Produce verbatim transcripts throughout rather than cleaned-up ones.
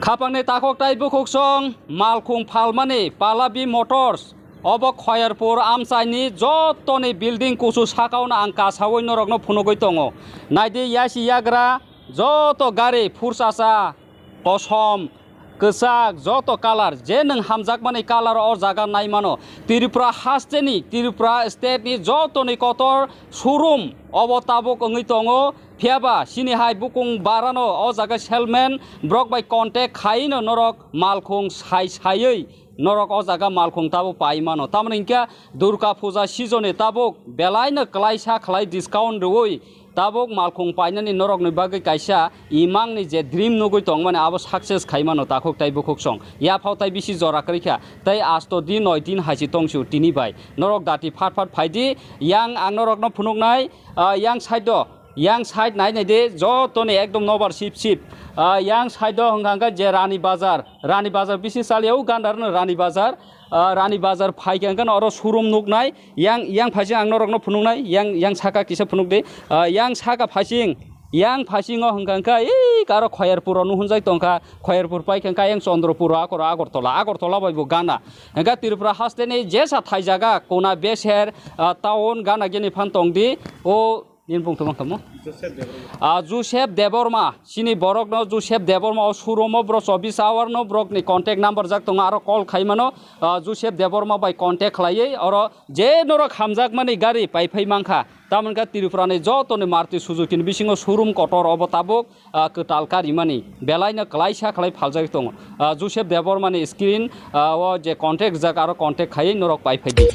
Khapangni takhuk tai bukhuksong malkhung phalmani Pallavi Motors obo Khoyerpur amchaini jotoni building kusu sakaono ang kasaui norokno phunugui tongo. Naidi yasi yagra joto gari phurchacha, kosom, kwchak, joto colour je nwng hamjakmani colour o jaga naimano. Tripura hasteni, Tripura state ni jotoni kotor showroom obo tabuk wngwi tongo. Phiyaba chini hai bukung barano o jaga salesman borok bai contact khaino norok malkhung sai saiwi norok o jaga malkhung tabuk pai mano. Tamoni hinkhe Durga Puja season ni tabuk belaino klaisa khlai discount rwui tabuk malkhung painani norokni bagwi kaisa imangni je dream nugui tongmani abo success khai mano takhuk tai bukhuksong. Yaphao tai bisi jora kwrwi kha tei asto din noi din hai se tongsu tini bai. Norok dati phat phat phaidi, yang ang norokno phunuknai, ah, yang side o Yang side nai nai de, jotoni ekdom nobar sip sip. Ah, yang side o hwnkha hwnkha je Rani Bazar. Rani Bazar bisi chaliya o gandar no Rani Bazar. Ah, Rani Bazar phai khe hwnkha no oro showroom nuknai. Yang, yang phaising ang norokno phunuknai. Yang, yang saka kisa phunuk de. Ah, yang saka phaising. Yang phaising o hwnkha hwnkha, ee, aro Khoyerpur o nuhunjak tongkha. Khoyerpur pai khe hwnkha yang Chandrapur o akor Agartala. Agartala bai bo gana. Hwnkha Tripura haste ni jesa thai jaga, kona beser, ah, town gana gini phan tongdi. O Nini bung tongma kamo? Joseph Debbarma. Ah, Joseph Debbarma. Chini borok no Joseph Debbarma o showroom o bro chobbish hour no borok ni contact number jak tongo, aro call khai mano. Ah, Joseph Debbarma bai contact khlaiwi oro je norok hamjakmani gari pai phai mankha. Tamoni khe Tripura ni joto ni Maruti Suzuki ni bisingo showroom kotor obo tabuk, ah, kwtal karimani belaino klaisa khlai phaljak tongo. Ah, Joseph Debbarma ni screen, ah, o je contact rijak aro contact khaiwi norok pai phai di.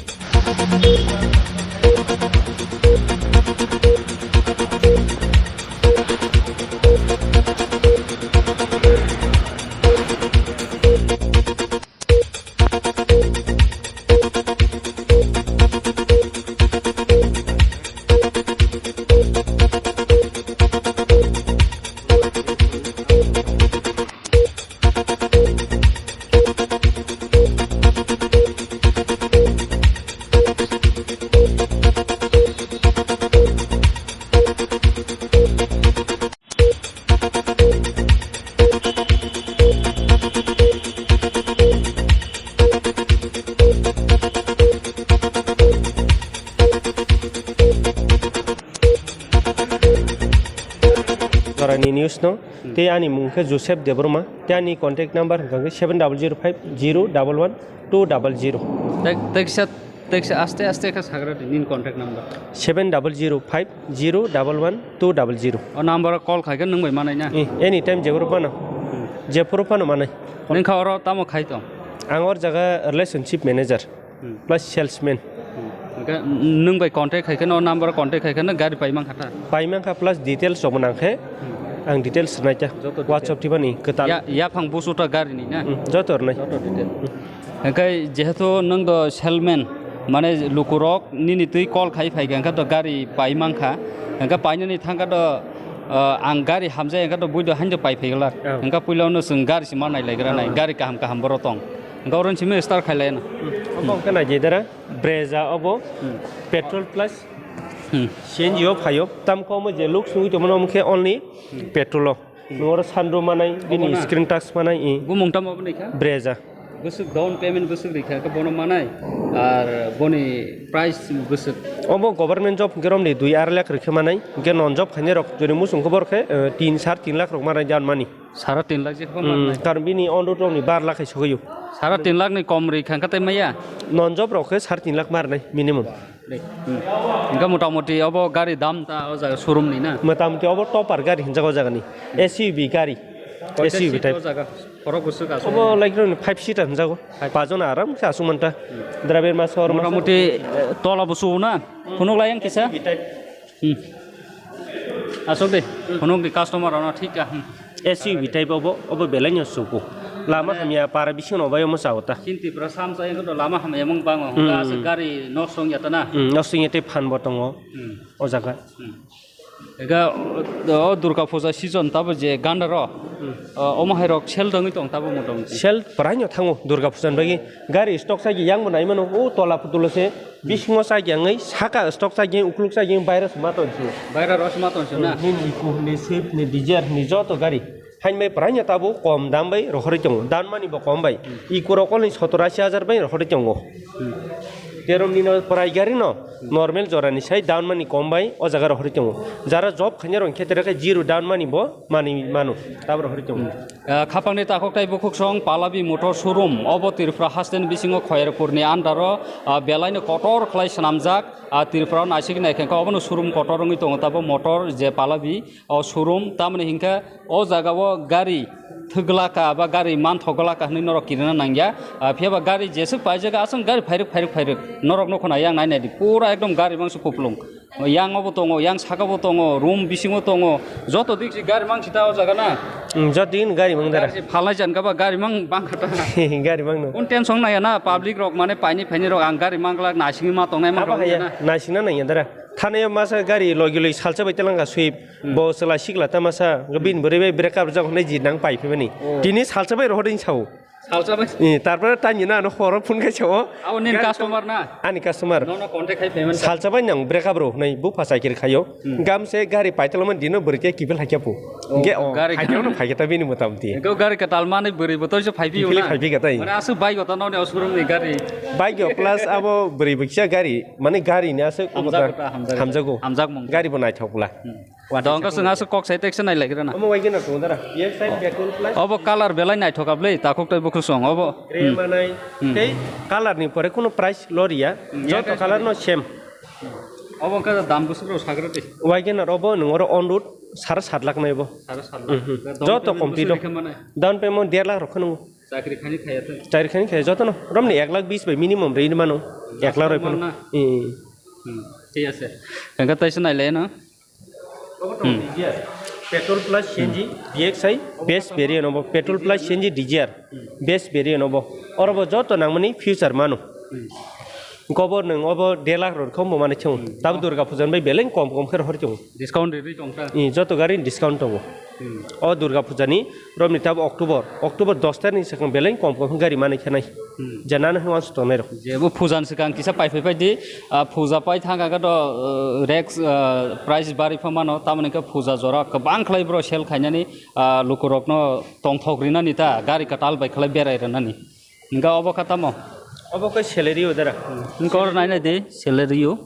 Jorani news no, tei ani mung khe Joseph Debbarma, tei ani contact number hwnkha khe seven double zero five zero double one two double zero. Tek-, teksa, teksa aste aste khe sagra di, nini contact number. Seven double zero five zero double one two double zero. O number o call khai khe nwng bai manai na? Eh, anytime jephuru phano. Hmm. Jephuru phano manai. Nwng kha oro tamo khai tong? Ang or jaga relationship manager. Hmm. Plus salesman. Hmm. Hwnkhe nwng bai contact khai khe, no number contact khai khe, no gari pai mankha ta? Pai mankha, plus details rok bo nang khe, hmm, ang details rwnai kha. Joto detail. WhatsApp thibani kwtal. Ya, yaphang busu ta gari ni na? Hmm, joto rwnai. Joto detail. Hmm. Hwnkhe jehetu nwng do salesman, mane lukurok nini twi call khai phai kha, hwnkhe do gari pai mankha. Hwnkhe painani thangkha do, ah, ang gari hamjai, hwnkhe do buido haino pai phai glak. Oh. Hwnkhe puila no chwng gari se ma nai lai gra nai, oh, gari kaham kaham boro tong. Hwnkhe oro simi start khai lai no. Hmm. Obo hwnkhe nai je dara. Brezza obo, hmm, petrol plus, hmm, C N G o phaio. Tam khe omo je look sungwi tongmani omo khe only, hmm, petrol o. Hmm. Nwng oro sunroof manai, bini, obo na? Screen touch manai, i. Bumung tamo obo ni kha? Brezza. Bwswk down payment bwswk rikha khe bono manai, ar boni price bwswk? Obo government job hwnkhe romni dui arai lakh rikhe manai, hwnkhe non job khainai rok joni muchung khe bor khe, eh, tin, sar tin lakh rok manai jan mani. Sara tin lakh je khe Hmm, manai. Karon bini on road rokni bar lakh hai sogwi o. Sara tin lakh ni kom ri kha khe tei maya? Non job rok khe sara tin lakh ma rwnai minimum. Hmm. Hwnkhe mota moti obo gari dam ta o jaga showroom ni na? Mota moti obo topper gari hinjago o jaga ni. S U V gari. Koita S U V seat type. O jaga? Borok bwswk aswk. Obo like rokni five seater hinjago. Five. Pajon aram khe aswk manta. Hmm. Driver masa hor mota masa. Moti, eh, tola bo suwo na? Phunuk lai ang kisa? S U V type. Hmm. Aswk de, phunuk di customer rokno thik kha. Hmm. S U V type obo, obo belai no suko. Lama mane hamya para bisingo no bai omo chao ta. Chini Tripura samsa yang to lama hamya mung bango. Hmm. Hwnkhe aswk gari nok song ya ta na? Hmm, nok song ya tei phan bo tongo. Hmm. O jaga. Hmm. Ega, o, o Durga Puja season tabo je gandaro, hmm, o, omo hai rok sale dongwi tong tabo motamoti. Sale praino thango Durga Puja ni bagwi. Gari stock sa yang bo nai mano, o tola phutulo se. Bisingo chak yangwi, saka stock chak yang, ukluk chak yang, baira se ma tonsio. Baira rok se ma tonsio na? Nini Eeco hwnwi, Swift hwnwi, Dzire hwnwi, joto gari. Thain bai prai no tabuk kom dam bai rohorwi tongo, down money bo kom bai. Eco rok only sotor asi hajar bai rohorwi tongo. Teromni no prai gari no normal jora ni sai down money kom bai o jaga rohorwi tongo. Jara job khaina rok khe tere khe zero down money bo manwi mano, tabuk rohorwi tongo. Ah, khapangni takhuk tai bukhuk song Pallavi Motor Showroom obo Tripura haste ni bisingo Khoyerpur ni under o, ah, belai no kotor khlai swnamjak. Ah, Tripura o naisik nai khe obo no showroom kotor wngwi tongo, tabo motor je Pallavi o showroom, tamoni hinkhe o jaga o gari thwglaka ba gari manthok glaka hinwi norok kirina nangya. Ah, phiya ba gari jeswk paijak aswk gari phairwk phairwk phairwk norok nukho na yang nai nai di pura ekdom gari mangso kuplung. Yang obo tongo, yang saka bo tongo, room bisingo tongo, joto dik si gari mang sita o jaga na. Hmm, joto din gari mang dara. Gari phalai jan kaba gari mang bang khata. Gari mang no. Un tension naya na, public rok mane paini phaini rok ang gari mang glak naisingwi ma tongnai ma Abo rok haya, na. Naisingna nangya dara. Thanayo masa gari logi logi salsa bai telangka Swift. Hmm. Bo chwla sikla ta masa, hmm, bini bwrwi bai break up rwjak hwnwi ji nang pai phaimani. Oh. Tini salsa bai rohor din sao. Salsa bai? Eh, tarpore tani na ano horo phone khai sao. Abo nini customer na? Ani customer. Nono contact khai phaimani. Salsa bai nang break up rw hwnwi bupha saikir khaio. Hmm. Gamse gari paitoloman dino bwrwi khe kipil haikhe pu. Oh, hingke, oh, gari haikhe ono phaikhe ta bini motamoti. Hingke gari kwtal manwi bwrwi bo toisa phaiphio na? Kipil phaiphika tai. Mane aswk bike o ta noni o showroom ni gari. Bike o plus abo bwrwi bo kisa gari, mane gari ni aswk hamjago ta, hamjago. Hamjago. Hamjakmung. Gari bo naithok bwla. Hmm. Dongka swng aswk kok sai tekse nai lai rana. Omo waigena to dara. Yes, side petrol plus. Obo color belai naithok ablei, takhuk tai bukhuk song obo. Gray manai. Hmm. Tei color ni pore kuno price loriya. Hmm. Joto color no same. Obo khe dam bwswk rok sagra tei. Waigena obo nwng oro on road sara sat lakh nai bo. Sara sat lakh. Mhm. Joto complete. Down payment der lakh rok khwnw. Chakri khani khaya tei. Chakri khani khaya joto no. Romni ek lakh bis bai minimum rei mano. Ek lakh roi phano. Hmm. Thik ase. Engka taisa nai lai no. Obo to Hmm. D G R. Petrol plus C N G, D X I, best variant obo. Petrol plus C N G D G R, best variant obo. Oro bo joto nangmani feature mano. Hmm. Gobor nwng obo der lakh rok khombo mani chwng. Hmm. Tab Durga Puja ni bai beleng kom kom khe rohor chwng. Discount ri ri tong ta. I, joto gari ni discount tongo. Hmm. O Durga Puja ni romni tab October, October dos tarikh ni swkang beleng kom kom gari mani khe nai. Hmm. Janano hwnwi uansuk tongnai rok. Jebo puja ni swkang kisa pai phai pai di, ah, puja pai thang kha do, ah, rex, ah, price bari pha mano, tamoni khe puja jora kwbang khlai bro sale khainani, ah, lukurokno tongthok rinani ta, gari kwtal bai khlai berai rwnani. Hingkha obo kha tamo? Obo khe salary o dara. Hingkha oro nai nai di, salary o.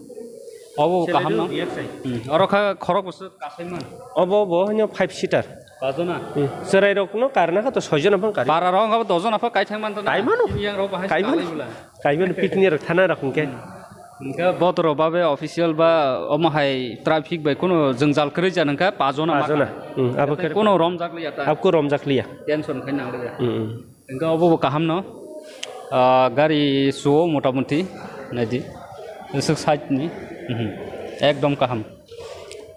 Obo salary kaham no? O, yes, sir. Hmm, oro kha khorok bwswk kasai man. Obo bo hwnyo five seater. Pajona? Hmm. Chwrai rok no karna kha to soi jona phang kari. Para rok hwnba dojona pha kai thang man to na. Kai mano. Yang rok bahai kai mano. Salai bwla. Kai mano picnic rok thana rok hwnkhe. Hmm. Hwnkhe botoro babe official ba omo hai traffic bai kuno jwngjal kwrwi jan hwnkha pajona ma. Pajona. Hmm, abo khe kuno romjak liya ta. Abko romjak liya. Tension khai nang liya. Hmm, hmm. Hwnkhe obo bo kaham no. Ah, gari suo motamuti naidi. Swk side ni. Mhm. Ekdom kaham.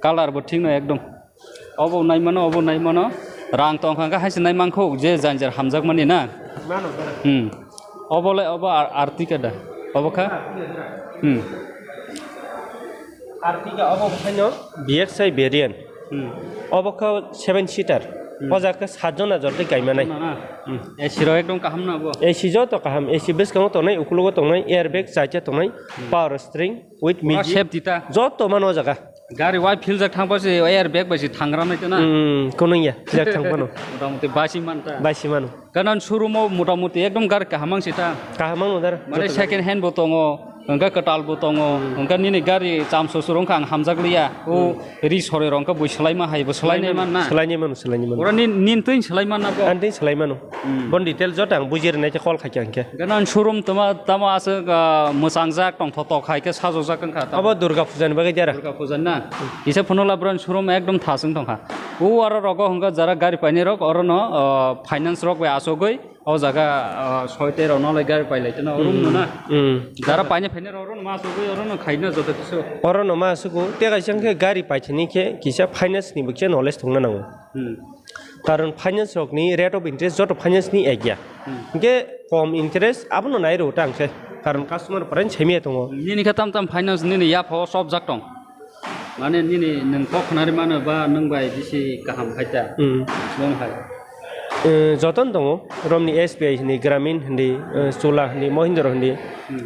Color bo thik no ekdom. Obo nai mano, obo nai mano. Rang tong kha, kha haise nai mankho, je janjar hamjak mani na. Mano, mano. Hmm. Obo le, obo Ar-, Artiga da. Obo kha? Hmm. Artiga obo khaino B X I variant. Hmm. Obo kha seven seater. Hmm. O jaga khe sat jona jor tei kaimanai. Na, na. Hmm. A C rok ekdom kaham na bo? A C joto kaham. A C bwskango tongnai, ukulogo tongnai, airbag chaita tongnai, hmm, power steering with pura music. Safety ta. Joto mano o jaga. Gari wai philjak thang pha se airbag bai se thangra nai tana. Hmm, kono ya, philjak thang phano. Motamuti basi man ta. Basi mano. Kanan showroom o motamuti ekdom gari kaham ang se ta. Kaham ang no dara. Mane joto second hand bo tongo, hwnkhe kwtal bo tongo, hmm, hwnkhe nini gari cham susur wngkha ang hamjak liya. O hmm, ri sori rok hwnkhe bui swlai ma hai bo swlai nai man na. Swlai nai mano, swlai nai mano. Ora nin, nin twi swlai man na bo. Ang twi swlai mano. Hmm. Bon detail joto ang buji rwnai khe call khai kha hwnkhe. Ganan showroom tama, tamo aswk, ah, mwchangjak, tongthok tok hai khe sajokjak wngkha tamo. Abo Durga Puja ni bagwi dara? Durga Puja na? Kisa phunukla bwrani showroom ekdom thaswng tongkha. O aro rogo hwnkha jara gari painai rok, orono, ah, finance rok bai achugwi o jaga, ah, soi tei rok nolai gari pailai tana, oro wngno na? Hmm. Jara painai phainai rok orono ma achugwi orono khaina joto kisu. Orono ma achugo, tei kaisa hwnkhe gari paithani khe kisa finance ni bo kisa knowledge tongna nango. Hmm. Karon finance rokni rate of interest joto finance ni ekya. Hmm. Hingke kom interest abono nai rw ta ang se. Karon customer pore semi ya tongo. Nini khe tam tam finance nini yapha o chopjak tong. Mane nini nwng kok khnari mano ba nwng bai bisi kaham khai ta. Hmm. Nwng hai. Eh, jotono tongo, romni S B I hindi, Gramin hindi, eh, Chola hindi, Mahindra hindi,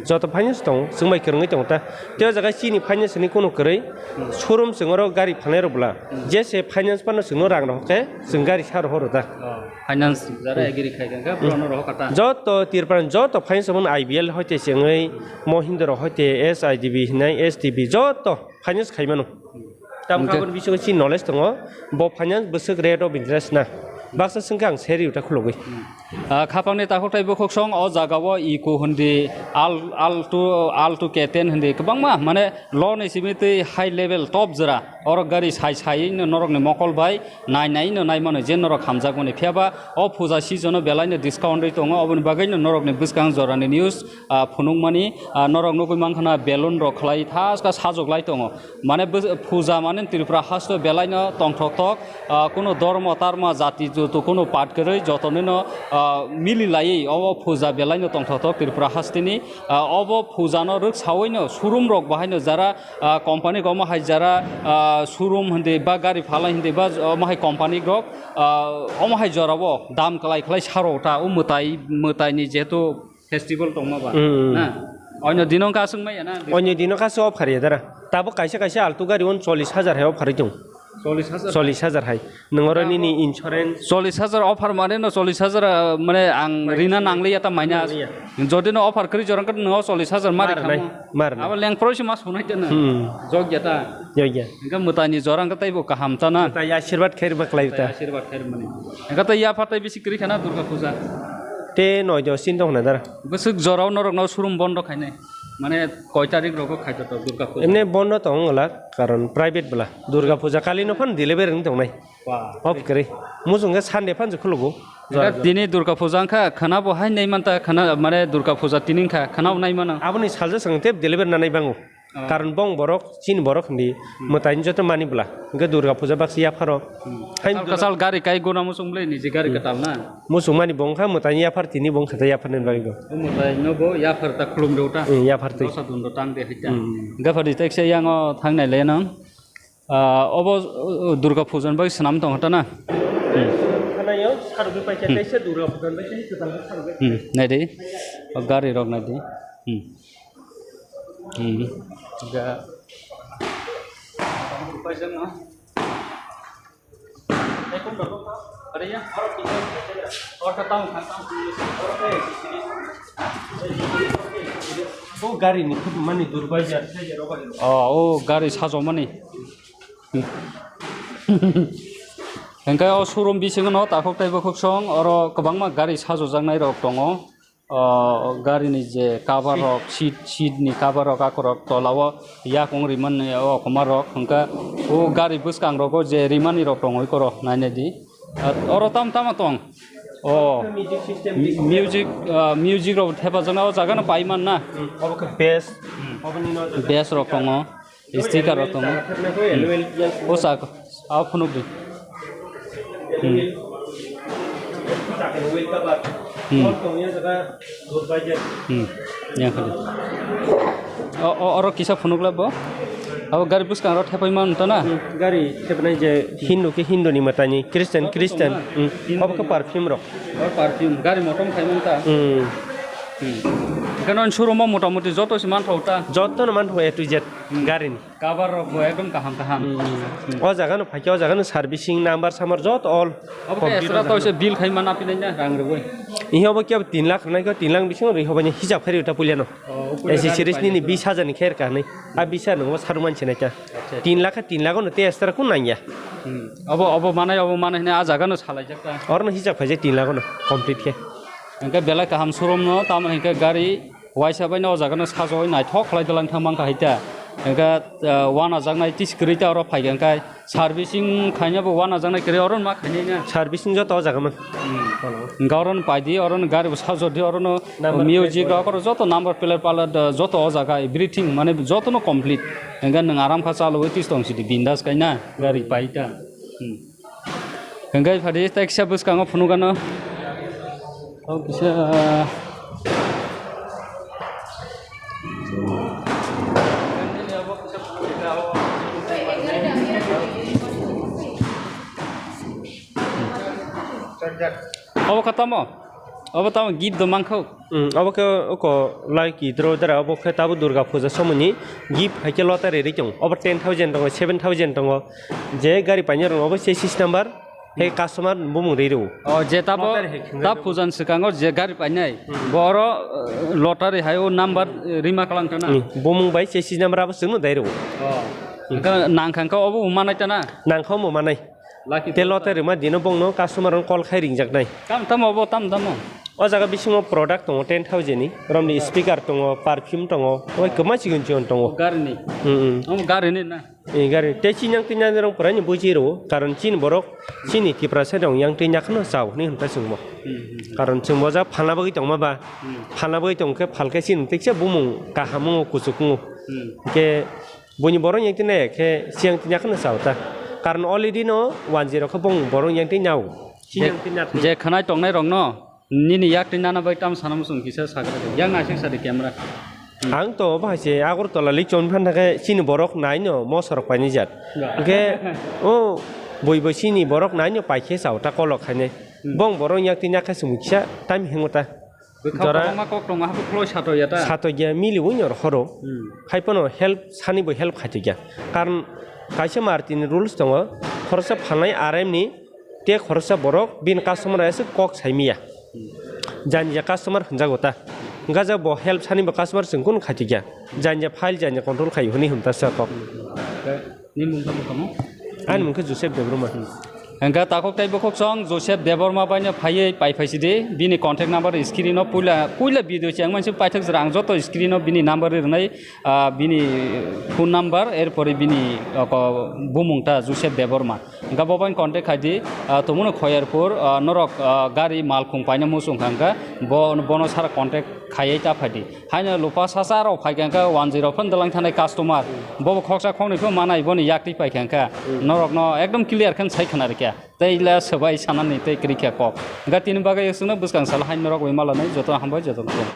joto finance tongo, chwng bai kwrwngwi tongo ta. Tei o jaga chini finance ni kunu kwrwi, showroom chwng oro gari phalnai rok bwla, je se finance phano chwngno rang rohor khe chwng gari sa rohoro ta. Oh, finance jara agri khai kha, kha, bono rohor kha ta. Joto Tripura ni joto finance omo I B L hoite chwngwi, Mahindra hoite, S I D B hinai, S T B joto finance khai mano. Tamo Hwnkhe- aboni bisingo chini knowledge tongo, bo finance bwswk rate of interest na. Baksa swngkha ang seri uta khulogwi. Ah, khapangni takhuk tei bukhuk song o jaga o Eeco hindi, Al-, Alto, Alto K ten hindi kwbangma, mane low ni simi tei high level top jora. Oro gari sai sai no norok ni mokol bai nai nai no nai mano je norok hamjak mani. Phiya ba o puja season o belai no discount ri tongo, oboni bagwi no norok ni bwskang jora ni news, ah, phunuk mani, ah, norok nugwi mankha na balloon rok khlai thaska sajok lai tongo. Mane bw-, puja mane Tripura hasto belai no tongthok thok, ah, kuno dormo tarma jati jutu kuno pat kwrwi joto ni no, ah, mili laiwi obo puja belai no tongthok thok Tripura hasteni, ah, obo puja no rwksawi no showroom rok bahai no jara, ah, company omo hai jara, ah, showroom hindi ba gari phalai hindi ba omo hai company rok, ah, omo hai jora o dam kwlai kwlai saro ta o mwtai, mwtai ni jehetu festival tongma ba, hmm, na? Oino dino kasung maya na? Oino dino kasung offer ya dara. Tabo kaisa kaisa Alto gari on chollish hajar hai offer tong. Chollish hajar? Chollish hajar hai. Nung oro nini insurance. Chollish hajar offer mane no chollish hajar, ah, mane ang rina nangliya ta maina. Nangliya. Jodi no offer kri jorang kan no chollish hajar mari. Mar nai, khamu. Mar nai. Abo leng pro si mas hunai ta na. Hmm. Jog ya ta. Jog ya. Engka mwtai ni jorang ka taibo kaham ta na. Tai asirwad khair ba klai ta. Tai asirwad khair mani. Engka tai ya phatai bisi kri khana Durga Puja. Te noi dos din tong na dara. Bwswk jorao norokno showroom bondo khainai? Mane koi tarik rogo khaito tok Durga Puja? Emne bondo tong wngla, karon private bwla. Durga Puja kali no phan delivery wng tongnai. Ba. Off kwrwi. Muchung khe Sunday phan se khulugo. Ega tini Durga Puja wngkha, khana bo hai nai manta, khana mane Durga Puja tini wngkha, khana bo nai mano. Aboni salsa swng tep delivery nanai bango. Ah. Karon bong borok, chini borok hindi, hmm, mwtai joto mani bwla. Hwnkhe Durga Puja baksa yapharo. Hmm. Hai Kasal, kasal gari kai guna muchung bwlai niji gari, hmm, kwtal na? Muchung mani bo wngkha mwtai yaphar tini bo wngkha tei yaphar nani bagwi bo. O mwtai no bo yaphar ta khulum rw ta. Hmm, yaphar twi. Dosa dun rw tang de hai ta. Hmm. Hwnkhe phadi teksa yang o thang nai le nang. Ah, obo, uh, Durga Puja ni bagwi swnam tong kha ta na? Hmm. Khanayo sarugwi paikha, hmm, kaisa Durga Puja ni bagwi kaisa kwtal khe sarugwi. Hmm, nai di. O gari rok nai di. Hmm. Hmm. Ga. O gari ni khudumani durbaija. Oh, o gari sajomani. Hwnkhe o showroom bisingo no takhuk tei bukhuk song, oro kwbangma gari sajojaknai rok tongo. O gari ni je cover rok, seat, seat ni cover rok, akorok tola o yakung rimani o okoma rok, hwnkhe o gari bwskang rogo je rimani rok tongo, ikorok nainai di. Ah, oro tam tama tong? O music system, mu-, music, ah, music rok thepajaknai o jaga no pai man na? Hmm, obo khe bass. Hmm. Obo ni no jaga. Bass rok tongo. Sticker rok tongo. Hmm. O sak, a phunuk di. Hmm. Hmm. Hmm. Ya, kali. O, o, oro kisa phunuk labo. Abo gari bwskang rok thepai man ta na? Hmm. Gari thepai je Hindu ke Hindu ni matani, Christian, Christian. Hmm. Obo khe perfume rok. O perfume, gari motom khai man ta? Hmm. Hmm. Ekheno showroom o motamoti joto se manthogo ta? Joto no manthogo A to Z, hmm, gari ni. Cover rok bo ekdom kaham kaham. Hmm. Hmm. O jaga no phaikhe o jaga no servicing, number samar joto all. Obo khe complete extra o jaga to se no. Bill khai mana pinai na rang rwgwi. Ihe obo khe tin lakh rwnai khe tin lakh bising rwi hobaini hisab khairi uta pulia no. Oh, o puila A C gari series ni painai ni pura. Bis hajar ni khe rwkha hinwi. A bis hajar nungbo saru manse nai ta. Acha, acha. Tin lakh khe tin lakh no tei extra kun nangya. Hmm. Obo, obo manai, obo manai hinwi a jaga no salaijak ta. Oro no hisab khaijak tin lakh no complete khe. Hwnkhe belai kaham showroom no, tamo hinkhe gari waisa bai no o jaga no sajagwi naithok khlai dalai thang mankha hai ta. Hwnkhe, ah, wanajaknai tis kwrwi ta oro phaikha hwnkhe. Servicing khaina bo wanajaknai kwrwi, oro ma khainai na? Servicing joto o jaga man. Hmm. Hwnka oro no paidi, oro no gari bo sajodi, oro no number music plate rok, oro joto number plate pala, da, joto o jaga, everything, mane joto no complete. Hwnka nwng aram kha chalo, tis tong sidi, bindas kaina, gari pai ta. Hmm. Hwnka phadi, tei kisa bwskango phunukano. O kisa, Obo kha tamo? Obo tamo gift do mankho? Hmm, obo khe oko lai ki dro dara, obo khe tabo Durga puja somoni gift hai khe lottery ri tong. Obo ten thousand tongo, seven thousand tongo. Je gari painai rok obo chassis number, he customer bumung ri rw. O je tabo, lottery hai khe ta pujan swkango je gari painai, hmm, boro, eh, lottery hai o number, eh, rima kalang tana. Hmm, bumung bai chassis number abo chwngno dai rw. O. Hmm. Nangkha obo manai tana? Nangkha omo manai. Lucky te draw lottery rima dino bongno customer on call khai ringjaknai. Tam tamo bo, tam tamo? O jaga bisingo product tongo ten thousand ni, romni speaker tongo, perfume tongo, oi kwma chigon chigon tongo. Gari ni? Hmm, hmm. Omo gari ni na? Eh, gari. Te chini yang twi nani rong pura ni buji rw, karon chini borok, chini Tiprasa rong yang twi nyak no chao hwnwi hwnta chwngmo. Hmm, hmm, hmm. Karon chwngmo ja phalna bagwi tongma ba, hmm, phalna bagwi tong khe phal khe chini tiksa bumung kaham wngo, kuchuk wngo. Hmm. Hwnkhe Buini borok yang twi nai khe siyang twi nyak no chao ta. Karon already no one zero khe bong borok yang twi nyago. Siyang twi nyak. Je khwnai tongnai rok no nini yak twi nana bai tam sana muchung kisa sagra de. Yang naisik sadi camera. Ang to bahai se Agartala lik chon phan thakhe chini borok nai no mosok pai ni jat. Ya. Hwnkhe o bui bui chini borok nai no pai khe chao ta kolok khainai. Hmm. Bong borok yang twi nyak khe chumui kisa time hingo ta. Bwkha jora kwbangma kok tongo, haphuk khuloi sato ya ta? Sato ya, mili wngya horo. Hmm. Hai phano help, sani bo help khai ya. Karon kaisa Martin rules tongo, khoroksa phalnai R M ni, te khoroksa borok bini customer aswk kok sai miya. Hmm. Jani ya customer hwnjago ta. Hwnkha ja bo help sani bo customer chwng kunu khai ya. Jani ya file jani ya control khai hwnwi hwnta sa kok. Hmm. Ni mung tamo tamo? Ani mung khe Joseph Debbarma. Hwnkhe takhuk tei bukhuk song Joseph Debbarma baino phaiwi pai phaisidi, bini contact number screen o puila, puila video se ang mansi paithak jora ang joto screen o bini number ri rwnai, ah, bini phone number, erpore bini, ah, ko-, bumung ta Joseph Debbarma. Hwnkhe bo baino contact khaidi, ah, tongmano Khoyarpur, ah, norok, ah, gari malkhung paina muchung kha hwnkhe bo, bono sara contact khaiwi ta phaidi. Haino lupa sasa rok phai kha hwnkhe one zero phano dwlang thanai customer. Bobo khoksa khoknwi phano manai boni yak twi pai kha hwnkhe. Hmm. Norokno ekdom clear khe sai khna rikha. Tei le swbai sanani tei kwrwi kha kok. Hwnkhe tini bagwi chwngno bwskang salo hai norok bai malanai joto hambai joto.